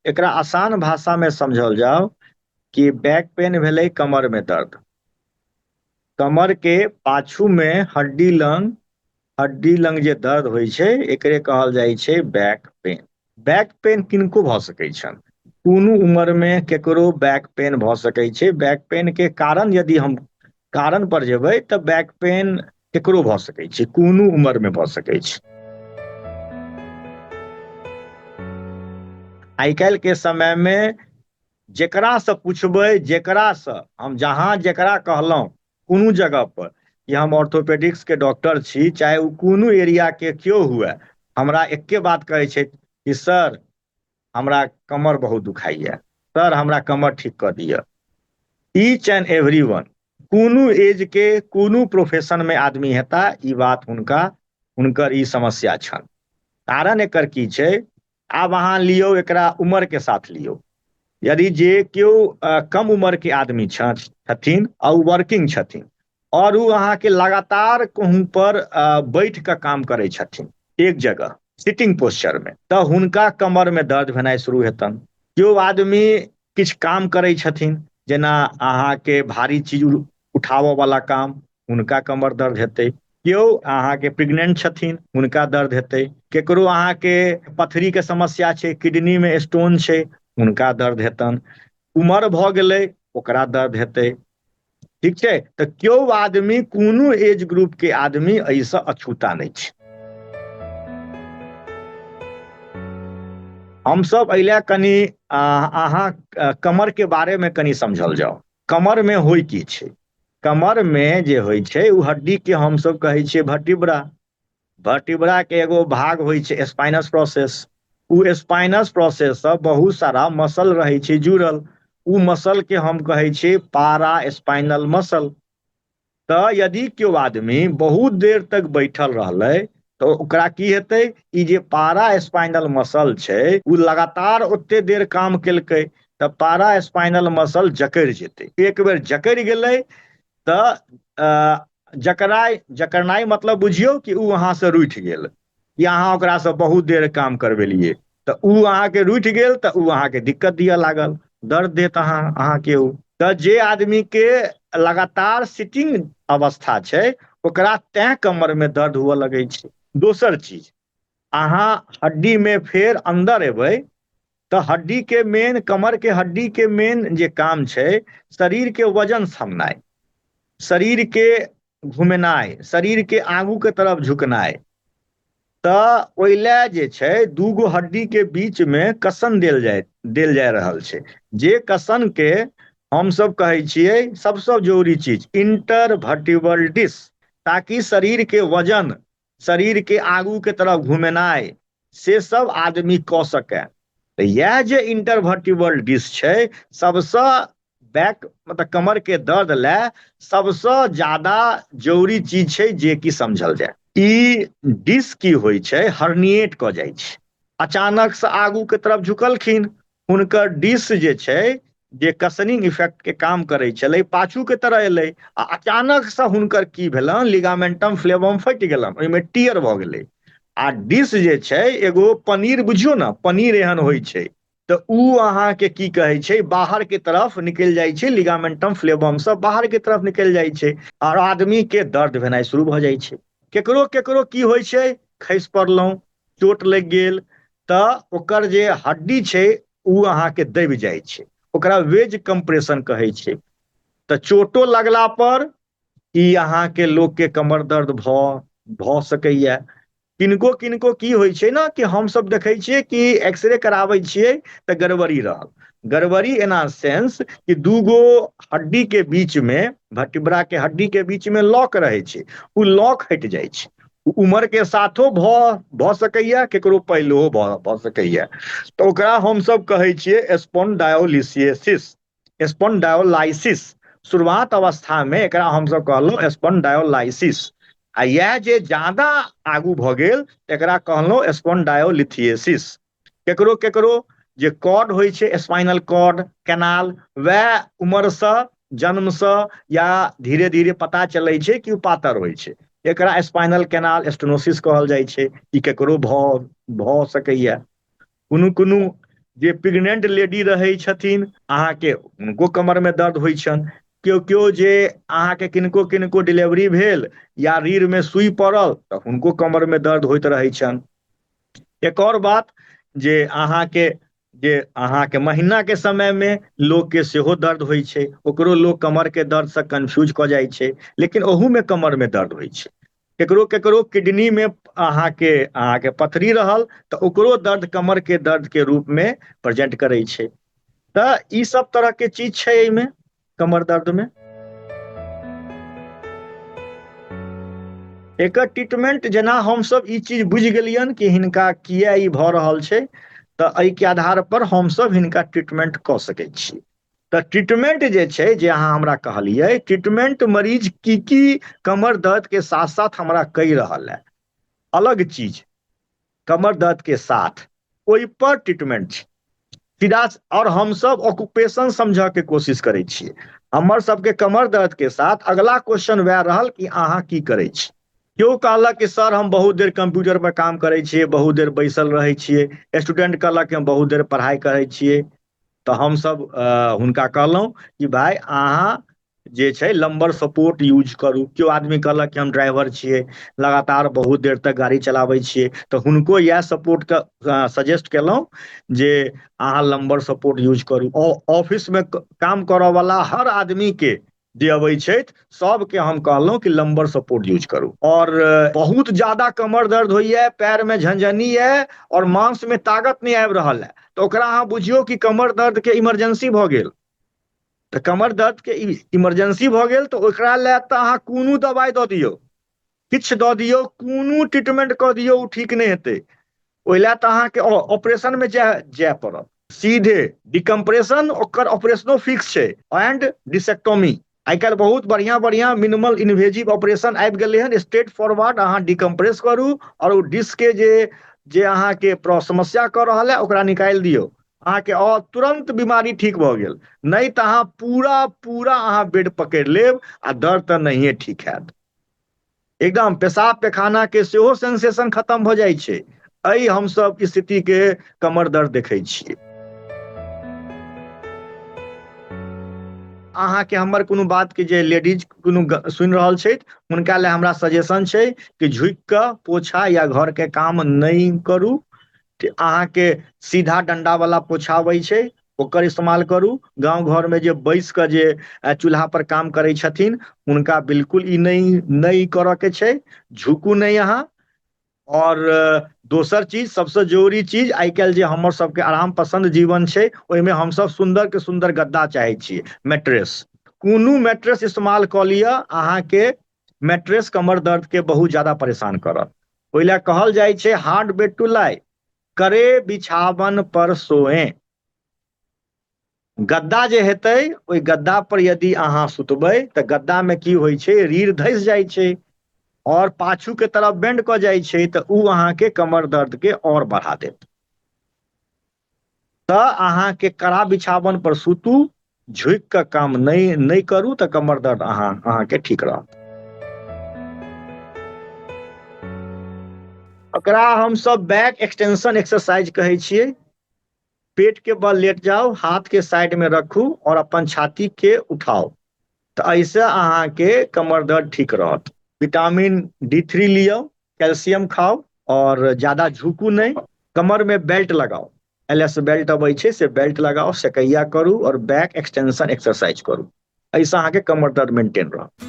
एकरा आसान भाषा में समझल जाओ कि बैक पेन भेलै कमर में दर्द। कमर के पाछू में हड्डी लंग जे दर्द होइ छै, एकरे कहल जाइ छै बैक पेन। बैक पेन किनको भऽ सकै छनि, कोनो उम्र में केकरो बैक पेन भऽ सकै छै। बैक पेन के कारण, यदि हम कारण पर जेबै तऽ बैक पेन केकरो भऽ सकै छै, कोनो उम्र में भऽ सकै छै। आइ काल्हि के समय में जेकरासँ पूछबै, जेकरासँ हम जहाँ जेकरा कहलहुँ कोनो जगह पर कि हम ऑर्थोपेडिक्स के डॉक्टर छी, चाहे ओ कोनो एरिया के केओ हुए, हमरा एके बात कहै छै कि सर, हमरा कमर बहुत दुखाइया, सर, हमरा कमर ठीक कऽ दिअ। ईच एंड एवरी वन, कोनो एज के, कोनो प्रोफेशन में आदमी हेता, ई बात हुनका, हुनकर ई समस्या छनि। कारण एकर की छै? आब अहाँ लियौ, एकरा उम्र के साथ लियौ। यदि जे केओ कम उम्र के आदमी छथिन आ ओ वर्किंग छथिन और ओ अहाँके लगातार कहूँ पर बैठ कऽ काम करै छथिन, एक जगह सिटिंग पोस्चर में, तऽ हुनका कमर में दर्द भेनाइ शुरू हेतनि। केओ आदमी किछु काम करै छथिन, जेना अहाँके भारी चीज उठाबऽ वाला काम, हुनका कमर दर्द हेतै। केओ अहाँके प्रेग्नेंट छथिन, हुनका दर्द हेतै। केकरो अहाँके पथरी के समस्या छै, किडनी में स्टोन छै, हुनका दर्द हेतनि। उमर भऽ गेलै, ओकरा दर्द हेतै। ठीक छै? तऽ केओ आदमी, कोनो एज ग्रुप के आदमी एहिसँ अछूता नहि छै। हमसब एहि लए कनि अहाँ कमर के बारे में कनि समझल जाओ। कमर में होइ की छै? कमर में जे होइ छै, ओ हड्डी के हमसब कहै छियै भर्टिब्रा। भर्टिब्रा के एगो भाग होइ छै स्पाइनस प्रोसेस। ओ स्पाइनस प्रोसेस से बहुत सारा मसल रहै छै जुड़ल। ओ मसल के हम कहै छियै पारा स्पाइनल मसल। तऽ यदि केओ आदमी बहुत देर तक बैठल रहलै तऽ ओकरा की हेतै? ई जे पारा स्पाइनल मसल छै, ओ लगातार ओते देर काम केलकै तऽ पारा स्पाइनल मसल जकड़ि जेतै। एक बेर जकड़ि गेलै तऽ जकड़ाइ, जकड़नाइ मतलब बुझियौ कि ओ अहाँसँ रूठि गेल, कि अहाँ ओकरासँ बहुत देर काम करबेलियै तऽ ओ अहाँके रूठि गेल, तऽ ओ अहाँके दिक्कत दिअ लागल, दर्द देत अहाँके ओ। तऽ जे आदमीके लगातार सिटिंग अवस्था छै, ओकरा तैं कमरमे दर्द हुअ लगै छै। दोसर चीज, अहाँ हड्डीमे फेर अन्दर एबै तऽ हड्डी के मेन, कमर के हड्डी के मेन जे काम छै, शरीर के वजन थमनाइ, शरीर के घुमेनाइ, शरीर के आगू के तरफ झुकनाइ। तऽ ओहि लए जे छै, दूगो हड्डी के बीच मे कसन देल जाय रहल छै, जे कसन के हमसब कहै छियै सबसँ जरूरी चीज इंटर भर्टिबल डिस्क, ताकि शरीर के वजन, शरीर के आगू के तरफ घुमेनाइ, से सब आदमी कऽ सकै। तऽ इएह जे इंटरवर्टिबल डिस्क छै, सबसँ बैक मतलब कमर के दर्द लए सबसँ ज्यादा जरूरी चीज छै जे कि समझल जाय। ई डिस्क की होइ छै? हर्निएट कऽ जाइ छै। अचानक से आगू के तरफ झुकलखिन, हुनकर डिस्क जे छै, जे कसनिंग इफेक्ट के काम करै छलै, पाछू के तरह एलै आ अचानक से हुनकर की भेलनि, लिगामेंटम फ्लेवम फटि गेलनि, ओहिमे टीयर भऽ गेलै आ डिस्क जे छै, एगो पनीर बुझियौ ने, पनीर एहन होइ छै, तऽ उ अहाँके की कहै छै, बाहर के तरफ निकलि जाइ छै, लिगामेंटम फ्लेवम से बाहर के तरफ निकलि जाइ छै आर आदमी के दर्द भेनाइ शुरू भऽ जाइ छै। केकरो केकरो की होइ छै, खसि पड़लहुँ, चोट लागि गेल, तऽ ओकर जे हड्डी छै, ओ अहाँके दबि जाइ छै। ओकरा वेज कंप्रेशन कहै छै। तऽ चोटो लगला पर ई अहाँके लोकके कमर दर्द भऽ सकैया। किनको किनको की होइ छै ने कि हमसब देखै छियै कि एक्सरे कराबै छियै तऽ गड़बड़ी रहल। गड़बड़ी एना सेंस कि दूगो हड्डी के बीच मे, भर्टिब्रा के हड्डी के बीच मे लॉक रहै छै, ओ लॉक हटि जाइ छै। उमर के साथो भऽ सकैया, केकरो पहिलो भऽ सकैया। तऽ ओकरा हमसब कहै छियै स्पोंडायोलिसिस, स्पोंडायोलाइसिस। शुरुआत अवस्था मे एकरा हमसब कहलहुँ स्पोंडायोलाइसिस आ इएह जे ज्यादा आगू भऽ गेल, एकरा कहलहुँ स्पोंडायोलिथिएसिस। केकरो केकरो जे कॉर्ड होइ छै, स्पाइनल कॉर्ड कैनाल, वएह उम्रसँ, जन्मसँ या धीरे धीरे पता चलै छै कि ओ पातर होइ छै। एकरा स्पाइनल कैनाल स्टेनोसिस कहल जाइ छै। ई केकरो भऽ सकैया। कोनो कोनो जे प्रेग्नेंट लेडी रहै छथिन अहाँके, हुनको कमरमे दर्द होइ छनि। केओ केओ जे अहाँके किनको किनको डिलीवरी भेल या रीढ़मे सुई पड़ल तऽ हुनको कमरमे दर्द होइत रहै छनि। एक आओर बात जे अहाँके जे अहाँके महीना के समय मे लोक के सेहो दर्द होइ छै, ओकरो लोक कमर के दर्द से कंफ्यूज कऽ जाइ छै, लेकिन ओहू मे कमर मे दर्द होइ छै। केकरो केकरो किडनी मे अहाँके अहाँके पथरी रहल तऽ ओकरो दर्द कमर के दर्द के रूप मे प्रेजेंट करै छै। तऽ ई सब तरह के चीज छै एहिमे कमर दर्द मे। एकर ट्रीटमेंट जेना हमसब ई चीज बुझि गेलियनि कि हिनका किया ई भऽ रहल छै, तऽ एहिके आधार पर हमसब हिनका ट्रीटमेंट कऽ सकै छी। तऽ ट्रीटमेंट जे छै, जे अहाँ हमरा कहलियै, ट्रीटमेंट मरीज की की कमर दर्द के साथ साथ हमरा कहि रहल है, अलग चीज कमर दर्द के साथ, ओहि पर ट्रीटमेंट छै सीधा। और हमसब ऑक्यूपेशन समझऽ के कोशिश करै छियै। हमर सबके कमर दर्द के साथ अगला क्वेश्चन वएह रहल कि अहाँ की करै छी। केओ कहलक कि सर हम बहुत देर कंप्यूटर पर काम करै छियै, बहुत देर बैसल रहै छियै। स्टूडेंट कहलक कि हम बहुत देर पढ़ाइ करै छियै। तऽ हमसब हुनका कहलहुँ कि भाय अहाँ जे छै लम्बर सपोर्ट यूज करू। केओ आदमी कहलक कि हम ड्राइवर छियै, लगातार बहुत देर तक गाड़ी चलाबै छियै, तऽ हुनको इएह सपोर्टके सजेस्ट केलहुँ जे अहाँ लम्बर सपोर्ट यूज करू। ऑफिसमे काम करऽवला हर आदमीके जे अबै छथि सबके हम कहलहुँ कि लम्बर सपोर्ट यूज करू। और बहुत ज्यादा कमर दर्द होइए, पैरमे झंझनी यऽ और मांसमे ताकत नहि आबि रहल है, तऽ ओकरा अहाँ बुझियौ कि कमर दर्दके इमरजेंसी भऽ गेल। तऽ कमर दर्द के इमरजेंसी भऽ गेल तऽ ओकरा लए तऽ अहाँ कोनो दबाइ दऽ दियौ, किछु दऽ दियौ, कोनो ट्रीटमेंट कऽ दियौ, ओ ठीक नहि हेतै। ओहि लए तऽ अहाँके ऑपरेशन मे जाय जाय पड़त सीधे। डिकम्प्रेशन, ओकर ऑपरेशनो फिक्स छै, एंड डिसेक्टोमी। आइ काल्हि बहुत बढ़िआँ बढ़िआँ मिनिमल इन्वेजिव ऑपरेशन आबि गेलै हन। स्ट्रेट फॉरवर्ड अहाँ डिकम्प्रेस करू आओर ओ डिस्क के जे जे अहाँके समस्या कऽ रहल है ओकरा निकालि दियौ, अहाँके और तुरंत बीमारी ठीक भऽ गेल। नहि तऽ अहाँ पूरा पूरा अहाँ बेड पकड़ि लेब आ दर्द तऽ नहिए ठीक हैत। एकदम पेशाब पैखाना के सेहो सेंसेशन खत्म भऽ जाइ छै। एहि हमसब स्थिति के कमर दर्द देखै छियै। अहाँके हमर कोनो बात के जे लेडीज कोनो सुनि रहल छथि हुनका लए हमरा सजेशन छै कि झुकि कऽ पोछा या घर के काम नहि करू। अहाँके सीधा डंडा वाला पोछा अबै छै, ओकर इस्तेमाल करू। गाँव घरमे जे बैस कऽ जे चूल्हा पर काम करै छथिन हुनका बिल्कुल ई नहि नहि करऽ के छै, झुकू नहि अहाँ। और दोसर चीज, सबसँ जरूरी चीज, आइ काल्हि जे हमर सबके आराम पसन्द जीवन छै ओहिमे हमसब सुन्दर के सुन्दर गद्दा चाहै छियै, मैट्रेस। कोनो मैट्रेस इस्तेमाल कऽ लिअ, अहाँके मैट्रेस कमर दर्द के बहुत ज्यादा परेशान करत। ओहि लए कहल जाइ छै हार्ड बेड टू लाई, करे बिछावन पर सोए। गद्दा जे हेतै ओहि गद्दा पर यदि अहाँ सुतबै तऽ गद्दा मे की होइ छै, रीढ़ धसि जाइ छै और पाछू के तरफ बेंड कऽ जाइ छै, तऽ उ अहाँके कमर दर्द के और बढ़ा देत। तऽ अहाँके कड़ा बिछावन पर सुतू, झुकि कऽ काम नहि नहि करू, तऽ कमर दर्द अहाँके ठीक रहत। ओकरा हमसब बैक एक्सटेंशन एक्सरसाइज कहै छियै। पेट के बल लेट जाउ, हाथ के साइड में रखू और अपन छाती के उठाउ, तऽ एहिसँ अहाँके कमर दर्द ठीक रहत। विटामिन D3 लियौ, कैल्शियम खाउ और ज्यादा झुकू नहि। कमर में बेल्ट लगाउ, एल एस बेल्ट अबै छै से बेल्ट लगाउ, सेकैया करू और बैक एक्सटेंशन एक्सरसाइज करू। एहिसँ अहाँके कमर दर्द मेंटेन रहत।